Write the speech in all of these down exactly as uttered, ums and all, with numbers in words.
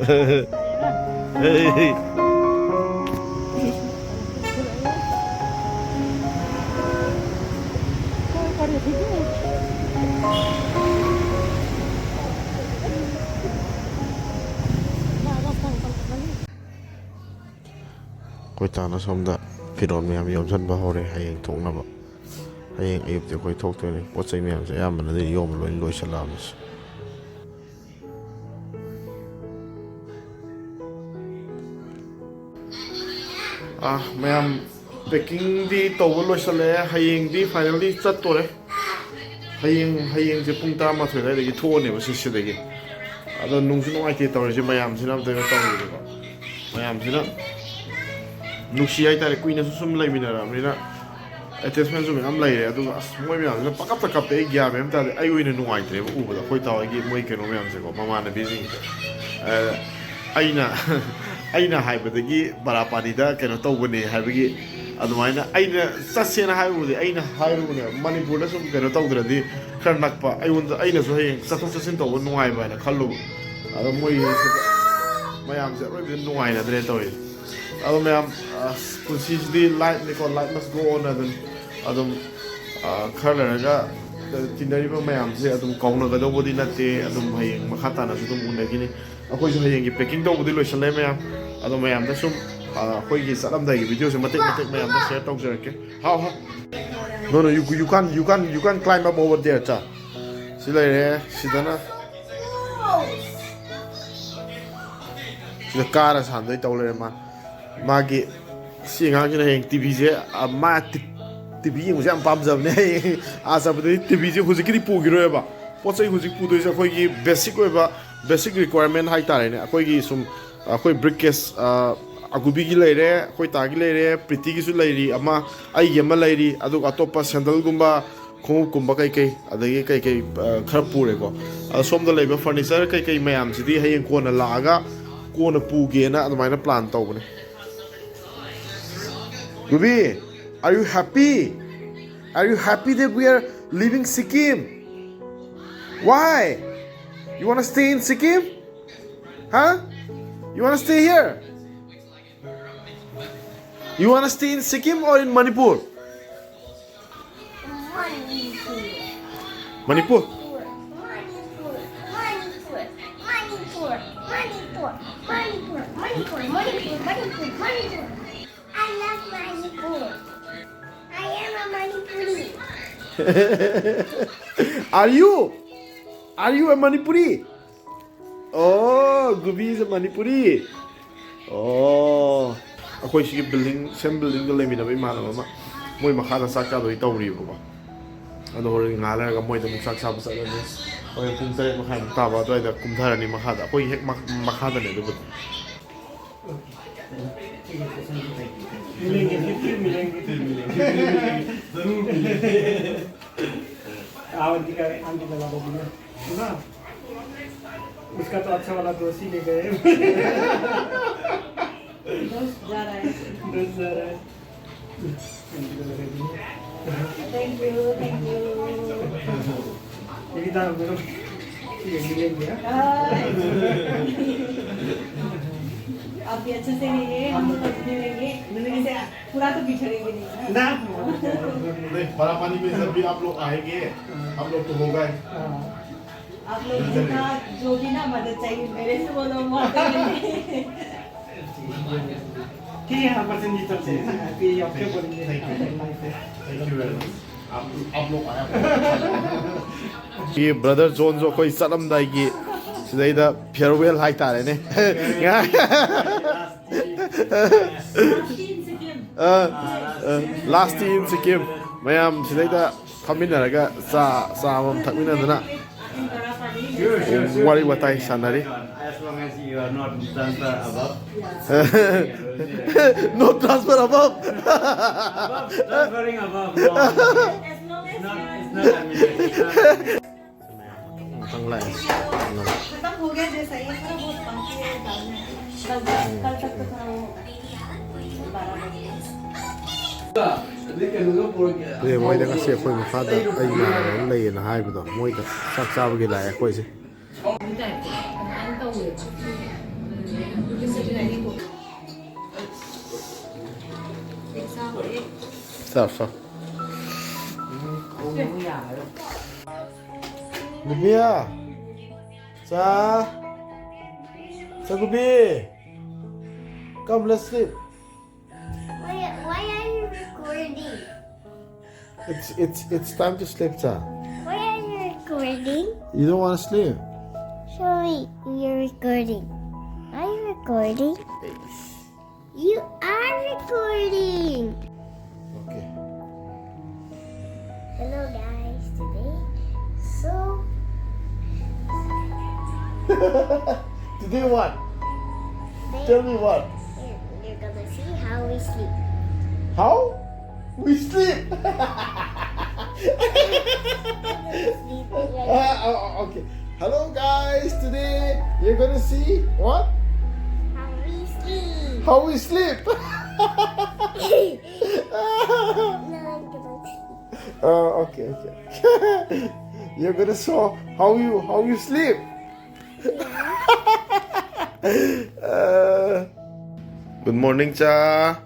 ꯑꯩꯈꯣꯏ ꯇꯥꯅ ꯁꯣꯝꯗ ꯐꯤꯔꯣꯜ ꯃꯌꯥꯝ ꯌꯣꯝꯁꯤꯟꯕ ꯍꯧꯔꯦ, ꯍꯌꯦꯡ ꯊꯣꯛꯅꯕ꯫ ꯍꯌꯦꯡ ꯑꯌꯨꯛꯇꯤ ꯑꯩꯈꯣꯏ ꯊꯣꯛꯇꯣꯏꯅꯦ꯫ ꯄꯣꯠ ꯆꯩ ꯃꯌꯥꯝꯁꯦ ꯑꯌꯥꯝꯕꯅꯗꯤ ꯌꯣꯝꯕ ꯂꯣꯏ ꯂꯣꯏꯁꯤꯜꯂꯛꯑꯕꯅꯤ꯫ ꯑꯥ, ꯃꯌꯥꯝ ꯄꯦꯀꯤꯡꯗꯤ ꯇꯧꯕ ꯂꯣꯏꯁꯤꯜꯂꯛꯑꯦ꯫ ꯍꯌꯦꯡꯗꯤ ꯐꯥꯏꯅꯦꯜꯂꯤ ꯆꯠꯇꯣꯔꯦ꯫ ꯍꯌꯦꯡ, ꯍꯌꯦꯡꯁꯦ ꯄꯨꯡ ꯇꯔꯥꯃꯥꯊꯣꯏ ꯑꯗꯨꯋꯥꯏꯗꯒꯤ ꯊꯣꯛꯑꯅꯦꯕ ꯁꯤ, ꯁꯤꯗꯒꯤ꯫ ꯑꯗꯣ ꯅꯨꯡꯁꯨ ꯅꯨꯡꯉꯥꯏꯇꯦ ꯇꯧꯔꯤꯁꯦ, ꯃꯌꯥꯝꯁꯤꯅ ꯑꯝꯇ ꯀꯩꯅꯣ ꯇꯧꯔꯤꯁꯦꯀꯣ꯫ ꯃꯌꯥꯝꯁꯤꯅ ꯅꯨꯡꯁꯤ ꯍꯥꯏꯇꯥꯔꯦ, ꯀꯨꯏꯅꯁꯨ ꯁꯨꯝ ꯂꯩꯃꯤꯟꯅꯔꯕꯅꯤꯅ꯫ ꯑꯦꯇꯦꯆꯃꯦꯟꯁꯨ ꯃꯌꯥꯝ ꯂꯩꯔꯦ꯫ ꯑꯗꯨꯒ ꯑꯁ, ꯃꯣꯏ ꯃꯌꯥꯝꯁꯤꯅ ꯄꯪꯀꯞꯇ ꯀꯞꯄꯦ꯫ ꯑꯩ ꯒ꯭ꯌꯥꯟ ꯃꯦꯟ ꯑꯃ ꯇꯥꯗꯦ꯫ ꯑꯩ ꯑꯣꯏꯅ ꯅꯨꯡꯉꯥꯏꯇ꯭ꯔꯦꯕ ꯎꯕꯗ, ꯑꯩꯈꯣꯏ ꯇꯥꯎ ꯍꯣꯏꯒꯤ ꯃꯣꯏ ꯀꯩꯅꯣ ꯃꯌꯥꯝꯁꯦꯀꯣ, ꯃꯃꯥꯟꯅꯕꯤꯁꯤꯡꯁꯦ꯫ ꯑ, ꯑꯩꯅ ꯑꯩꯅ ꯍꯥꯏꯕꯗꯒꯤ ꯕꯥꯔꯥꯄꯥꯅꯤꯗ ꯀꯩꯅꯣ ꯇꯧꯕꯅꯦ ꯍꯥꯏꯕꯒꯤ, ꯑꯗꯨꯃꯥꯏꯅ ꯑꯩꯅ ꯆꯠꯁꯦꯅ ꯍꯥꯏꯔꯨꯕꯗꯤ, ꯑꯩꯅ ꯍꯥꯏꯔꯨꯕꯅꯦ, ꯃꯅꯤꯄꯨꯔꯗ ꯁꯨꯝ ꯀꯩꯅꯣ ꯇꯧꯗ꯭ꯔꯗꯤ ꯈꯔ ꯅꯛꯄ, ꯑꯩꯉꯣꯟꯗ, ꯑꯩꯅꯁꯨ ꯍꯌꯦꯡ ꯆꯠꯊꯣꯛ ꯆꯠꯁꯤꯟ ꯇꯧꯕ ꯅꯨꯡꯉꯥꯏꯕ ꯍꯥꯏꯅ ꯈꯜꯂꯨꯕ꯫ ꯑꯗꯣ ꯃꯣꯏ ꯃꯌꯥꯝꯁꯦ ꯑꯔꯣꯏꯕꯗ ꯅꯨꯡꯉꯥꯏꯅꯗ꯭ꯔꯦ ꯇꯧꯔꯤꯁꯦ꯫ ꯑꯗꯣ ꯃꯌꯥꯝ, ꯑꯁ, ꯄꯨꯟꯁꯤꯁꯤꯗꯤ life ꯅꯤꯀꯣ, life must go on ꯑꯗꯨꯅꯤ꯫ ꯑꯗꯨꯝ, ꯑ, ꯈꯔ ꯂꯩꯔꯒ ꯇꯤꯟꯅꯔꯤꯕ ꯃꯌꯥꯝꯁꯦ ꯑꯗꯨꯝ ꯀꯥꯎꯅꯒꯗꯧꯕꯗꯤ ꯅꯠꯇꯦ꯫ ꯑꯗꯨꯝ ꯍꯌꯦꯡ ꯃꯈꯥ ꯇꯥꯅꯁꯨ ꯑꯗꯨꯝ ꯎꯅꯈꯤꯅꯤ꯫ ꯑꯩꯈꯣꯏꯁꯨ ꯍꯌꯦꯡꯒꯤ packing ꯇꯧꯕꯗꯤ ꯂꯣꯏꯁꯤꯜꯂꯦ ꯃꯌꯥꯝ꯫ ꯑꯗꯣ ꯃꯌꯥꯝꯗ ꯁꯨꯝ, ꯑ, ꯑꯩꯈꯣꯏꯒꯤ ꯆꯠꯂꯝꯗꯥꯏꯒꯤ videoꯁꯦ ꯃꯇꯦꯛ ꯃꯇꯦꯛ ꯃꯌꯥꯝꯗ share ꯇꯧꯖꯔꯛꯀꯦ꯫ ꯍꯥꯎ, ꯍꯥꯎ꯫ No, no, you, you can't, you can't, you can't climb up over there, ꯆꯥ꯫ ꯁꯤ ꯂꯩꯔꯦ, ꯁꯤꯗꯅ꯫ ꯁꯤꯗ ꯀꯥꯔ ꯁꯥꯟꯗꯣꯏ ꯇꯧ ꯂꯩꯔꯦ ꯃꯥ꯫ ꯃꯥꯒꯤ, ꯁꯤ ꯑꯉꯥꯡꯁꯤꯅ ꯍꯌꯦꯡ TVꯁꯦ, ꯑ, ꯃꯥ ꯇꯤ-, TV ꯌꯦꯡꯕꯁꯦ ꯌꯥꯝ ꯄꯥꯝꯖꯕꯅꯦ꯫ ꯍꯌꯦꯡ ꯑꯥ ꯆꯠꯄꯗꯗꯤ TVꯁꯦ ꯍꯧꯖꯤꯛꯀꯤꯗꯤ ꯄꯨꯈꯤꯔꯣꯏꯕ꯫ ꯄꯣꯠ ꯆꯩ ꯍꯧꯖꯤꯛ ꯄꯨꯗꯣꯏꯁꯦ ꯑꯩꯈꯣꯏꯒꯤ basic ꯑꯣꯏꯕ, basic requirement ꯍꯥꯏꯇꯥꯔꯦꯅꯦ꯫ ꯑꯩꯈꯣꯏꯒꯤ ꯁꯨꯝ, ꯑꯩꯈꯣꯏ briefcase, ꯑ, ꯑꯒꯨꯕꯤꯒꯤ ꯂꯩꯔꯦ, ꯑꯩꯈꯣꯏ ꯇꯥꯒꯤ ꯂꯩꯔꯦ, ꯄ꯭ꯔꯤꯇꯤꯒꯤꯁꯨ ꯂꯩꯔꯤ ꯑꯃ, ꯑꯩꯒꯤ ꯑꯃ ꯂꯩꯔꯤ, ꯑꯗꯨꯒ ꯑꯇꯣꯞꯄ sandalꯒꯨꯝꯕ, ꯈꯣꯡꯎꯞꯀꯨꯝꯕ ꯀꯩꯀꯩ, ꯑꯗꯒꯤ ꯀꯩꯀꯩ, ꯑ, ꯈꯔ ꯄꯨꯔꯦꯀꯣ꯫ ꯑꯗꯣ ꯁꯣꯝꯗ ꯂꯩꯕ furniture ꯀꯩꯀꯩ ꯃꯌꯥꯝꯁꯤꯗꯤ ꯍꯌꯦꯡ ꯀꯣꯟꯅ ꯂꯥꯛꯑꯒ ꯀꯣꯟꯅ ꯄꯨꯒꯦꯅ ꯑꯗꯨꯃꯥꯏꯅ plan ꯇꯧꯕꯅꯦ꯫ Ruby, are you happy? Are you happy that we are leaving Sikkim? Why? You wanna stay in Sikkim? Huh? You wanna stay here? You wanna stay in Sikkim or in Manipur? Manipur. I love Manipur. I am a Manipuri. Are you? Are you a Manipuri? Oh, Gubi is a Manipuri. Oh. ꯑꯩꯈꯣꯏ ꯁꯤꯒꯤ building, same buildingꯗ ꯂꯩꯃꯤꯟꯅꯕ ꯏꯃꯥꯟꯅꯕ ꯑꯃ, ꯃꯣꯏ ꯃꯈꯥꯗ ꯆꯥꯛ ꯆꯥꯗꯣꯏ ꯇꯧꯔꯤꯕꯀꯣ꯫ ꯑꯗꯣ ꯍꯣꯔꯦꯟ ꯉꯥꯏꯍꯥꯛ ꯂꯩꯔꯒ ꯃꯣꯏꯗ ꯑꯃꯨꯛ ꯆꯥꯛ ꯆꯥꯕ ꯆꯠꯂꯅꯤ꯫ ꯍꯣꯔꯦꯟ ꯄꯨꯡ ꯇꯔꯦꯠ ꯃꯈꯥꯏꯃꯨꯛ ꯇꯥꯕ ꯑꯗꯨꯋꯥꯏꯗ ꯀꯨꯝꯊꯔꯅꯤ ꯃꯈꯥꯗ꯫ ꯑꯩꯈꯣꯏ ꯍꯦꯛ ꯃꯈꯥꯗꯅꯦ ꯑꯗꯨꯕꯨꯗꯤ꯫ उसका तो अच्छा वाला दोस्त ही ले गए। दोस्त जा रहा है। दोस्त जा रहा है। Thank you, thank you. ये भी था मेरे, ये भी ले लिया। आप भी अच्छे से रहिए, हम लोग अच्छे रहेंगे। ऐसे पूरा तो बिछड़ेंगे नहीं ना। ना। नहीं, बड़ा पानी में जब भी आप लोग आएंगे, हम लोग तो होगा ही। आप लोग जितना जो भी ना मदद चाहिए मेरे से बोलो, वो ठीक है, हम पसंद नहीं करते हैं ना, आप ये आपके बोलेंगे। Thank you. Thank you very much. आप, आप लोग आया। ꯁꯤ ꯕ꯭ꯔꯗꯔ ꯖꯣꯟꯁꯨ ꯑꯩꯈꯣꯏ ꯆꯠꯂꯝꯗꯥꯏꯒꯤ ꯁꯤꯗꯩꯗ farewell ꯍꯥꯏꯇꯥꯔꯦꯅꯦ꯫ Last tea in Sikkim. ꯃꯌꯥꯝ ꯁꯤꯗꯩꯗ ꯐꯝꯃꯤꯟꯅꯔꯒ ꯆꯥ, ꯆꯥ ꯑꯃꯃꯝ ꯊꯛꯃꯤꯟꯅꯗꯅ ꯋꯥꯔꯤ ꯋꯥꯇꯥꯏ ꯁꯥꯟꯅꯔꯤ꯫ As long as you are not transfer above. No transfer above. Above, transferring above. No. It's not, it's not, I mean, it's not. ꯉꯥꯛꯇꯪ ꯂꯥꯛꯑꯦ꯫ खत्म हो गया जैसा ही, थोड़ा बहुत बाकी है डालना है। कल, कल तक तो थोड़ा वो होगा। बारह बजे। ꯑꯗꯩ ꯀꯩꯅꯣꯒ ꯄꯨꯔꯛꯀꯦ꯫ ꯑꯗꯨꯗꯤ ꯃꯣꯏꯗ ꯉꯁꯤ ꯑꯩꯈꯣꯏ ꯃꯈꯥꯗ ꯑꯩ ꯏꯃꯥꯟꯅꯕ ꯑꯃ ꯂꯩꯌꯦꯅ ꯍꯥꯏꯕꯗꯣ, ꯃꯣꯏꯗ ꯆꯥꯛ ꯆꯥꯕꯒꯤ ꯂꯥꯛꯑꯦ ꯑꯩꯈꯣꯏꯁꯦ꯫ ꯑꯗꯨꯃꯥꯏꯅ ꯇꯧꯋꯦꯕ꯫ Stop, stop. Lumiya. Cha. Chagubi. Come, let's sleep. Why, why are you recording? It's it's it's time to sleep, Cha. Why are you recording? You don't want to sleep. Sorry, you're recording. Are you recording? You are recording. Okay. Hello guys, today. So Today what? Tell me what? You're gonna see how we sleep. How? We sleep. Ah, oh, oh, okay. Hello guys, today you're gonna see what? How we sleep. How we sleep. No, I'm gonna sleep. Uh, okay, okay. You're gonna show how you how you sleep. Uh, good morning, Cha.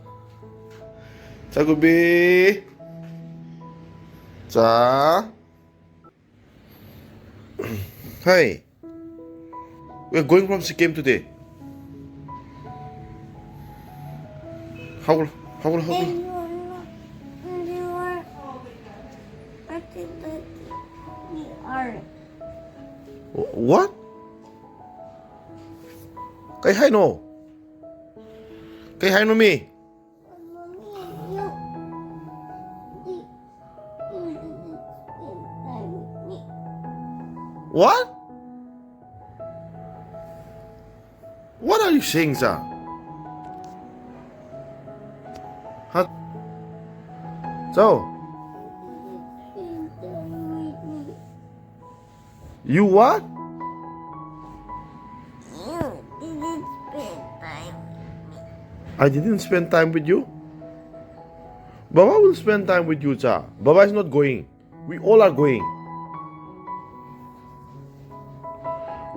Chagubi. Cha. Hey. We are going from Sikkim today. How how how Then you are not. You are. I think that we are. What? Kay Haino. Kay Haino mi. Mommy, you. You. You didn't spend time with me. What? What are you saying, Cha? Huh? So, Spend time with me. You what? You didn't spend time with me. I didn't spend time with you. Baba will spend time with you, Cha. Baba is not going. We all are going.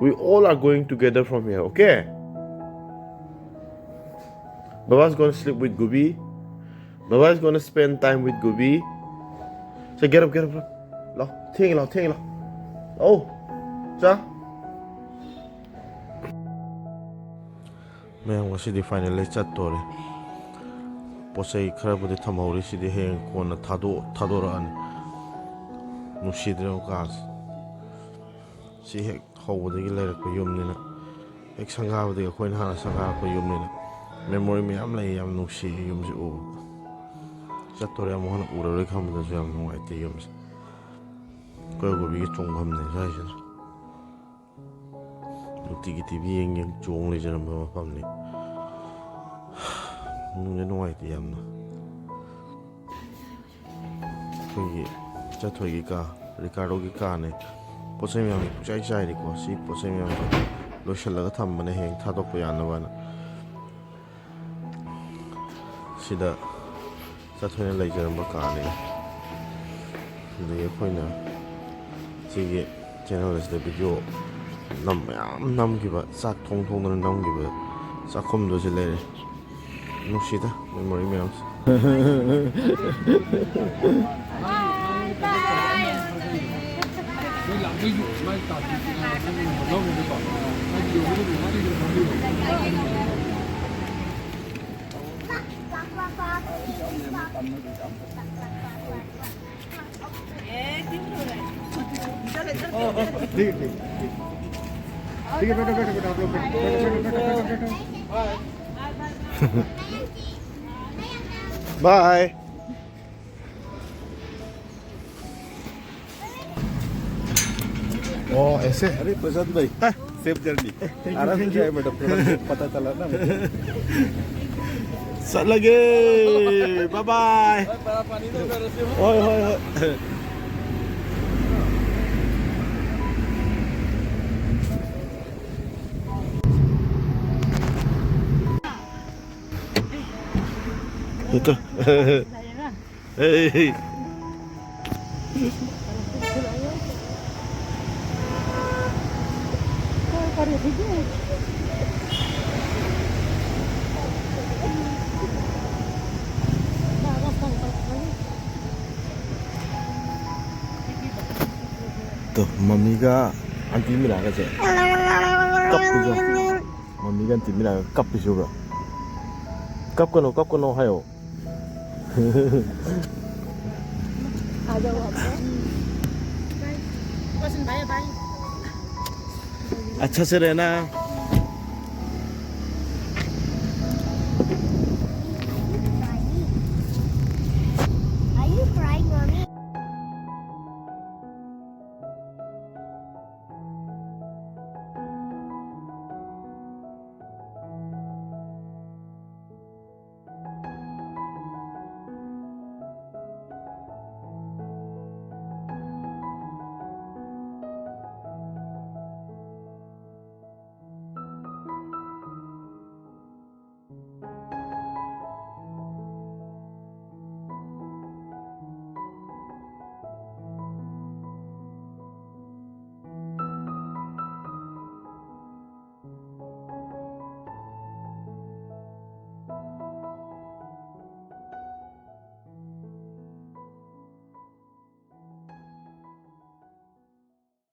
We all are going together from here, okay? Baba's gonna sleep with Gubi. Baba is gonna spend time with Gobi. So get up, get up, get up. ꯂꯥꯎ, ꯊꯦꯡꯉꯦ, ꯂꯥꯎ, ꯊꯦꯡꯉꯦ, ꯂꯥꯎ. ꯂꯥꯎ, ꯆꯥ꯫ ꯃꯌꯥꯝ, ꯉꯁꯤꯗꯤ finally ꯆꯠꯇꯣꯔꯦ꯫ ꯄꯣꯠ ꯆꯩ ꯈꯔꯕꯨꯗꯤ ꯊꯝꯍꯧꯔꯤ, ꯁꯤꯗꯤ ꯍꯌꯦꯡ ꯀꯣꯟꯅ ꯊꯥꯗꯣꯛ-, ꯊꯥꯗꯣꯔꯛꯑꯅꯤ꯫ ꯅꯨꯡꯁꯤꯗ꯭ꯔꯦ ꯀꯥꯁꯦ꯫ ꯁꯤ ꯍꯦꯛ ꯍꯧꯕꯗꯒꯤ ꯂꯩꯔꯛꯄ ꯌꯨꯝꯅꯤꯅ, ꯍꯦꯛ ꯁꯪꯒꯥꯕꯗꯒꯤ ꯑꯩꯈꯣꯏꯅ ꯍꯥꯟꯅ ꯁꯪꯒꯥꯔꯛꯄ ꯌꯨꯝꯅꯤꯅ memory ꯃꯌꯥꯝ ꯂꯩ꯫ ꯌꯥꯝ ꯅꯨꯡꯁꯤ ꯌꯨꯝꯁꯤ ꯎꯕ꯫ ꯆꯠꯇꯣꯔꯦ, ꯑꯃꯨꯛ ꯍꯟꯅ ꯎꯔꯔꯣꯏ ꯈꯟꯕꯗꯁꯨ ꯌꯥꯝ ꯅꯨꯡꯉꯥꯏꯇꯦ ꯌꯨꯝꯁꯦ꯫ ꯑꯩꯈꯣꯏ ꯒꯣꯕꯤꯒꯤ ꯆꯣꯡꯐꯝꯅꯦ ꯁ꯭ꯋꯥꯏꯁꯤꯅ꯫ ꯅꯨꯡꯇꯤꯒꯤ ꯇꯤ ꯚꯤ ꯌꯦꯡ ꯌꯦꯡ ꯆꯣꯡ ꯂꯩꯖꯔꯝꯕ ꯃꯐꯝꯅꯤ꯫ ꯅꯨꯡꯗꯤ ꯅꯨꯡꯉꯥꯏꯇꯦ ꯌꯥꯝꯅ꯫ ꯑꯩꯈꯣꯏꯒꯤ ꯆꯠꯊꯣꯏꯒꯤ ꯀꯥ, ꯔꯤꯀꯥꯔꯗꯣꯒꯤ ꯀꯥꯅꯦ꯫ ꯄꯣꯠ ꯆꯩ ꯃꯌꯥꯝꯁꯦ ꯄꯨꯡꯆꯥꯏ ꯆꯥꯏꯔꯦꯀꯣ꯫ ꯁꯤ ꯄꯣꯠ ꯆꯩ ꯃꯌꯥꯝꯁꯦ ꯂꯣꯏꯁꯤꯜꯂꯒ ꯊꯝꯕꯅꯦ ꯍꯌꯦꯡ ꯊꯥꯗꯣꯛꯄ ꯌꯥꯅꯕꯅ꯫ ꯁꯤꯗ ꯆꯠꯊꯣꯏꯅ ꯂꯩꯖꯔꯝꯕ ꯀꯥꯅꯦ꯫ ꯑꯗꯒꯤ ꯑꯩꯈꯣꯏꯅ ꯁꯤꯒꯤ channel ꯑꯁꯤꯗ video ꯅꯝ-, ꯃꯌꯥꯝ ꯅꯝꯈꯤꯕ, ꯆꯥꯛ ꯊꯣꯡ ꯊꯣꯡꯗꯅ ꯅꯝꯈꯤꯕ ꯆꯥꯛꯈꯨꯝꯗꯣ ꯁꯤ ꯂꯩꯔꯦ꯫ ꯅꯨꯡꯁꯤꯗ memory ꯃꯌꯥꯝꯁꯦ꯫ ठीक है, ठीक है, ठीक है। ठीक है, बैठो, बैठो, बैठो, आप लोग बैठो, बैठो, बैठो, बैठो, बैठो, बैठो। Bye. ओ, ऐसे? अरे प्रशांत भाई, हाँ। Safe journey। Thank you, आराम से thank you। जाए मैडम, थोड़ा पता चला ना मुझे। चल लगे, bye bye। भाई, बड़ा पानी था, मैं रस्सी में। ओए, ओए, ओए। ये तो। Hey. ꯇꯣ, ꯃꯝꯃꯤꯒ ꯑꯟꯇꯤ ꯃꯤꯅꯥꯒꯁꯦ ꯀꯞꯄꯤꯁꯦ꯫ ꯃꯝꯃꯤꯒ ꯑꯟꯇꯤ ꯃꯤꯅꯥꯒ ꯀꯞꯄꯤꯁꯦ ꯎꯕ꯭ꯔꯥ? "ꯀꯞꯀꯅꯣ, ꯀꯞꯀꯅꯣ" ꯍꯥꯏꯌꯣ꯫ अच्छा से रहना।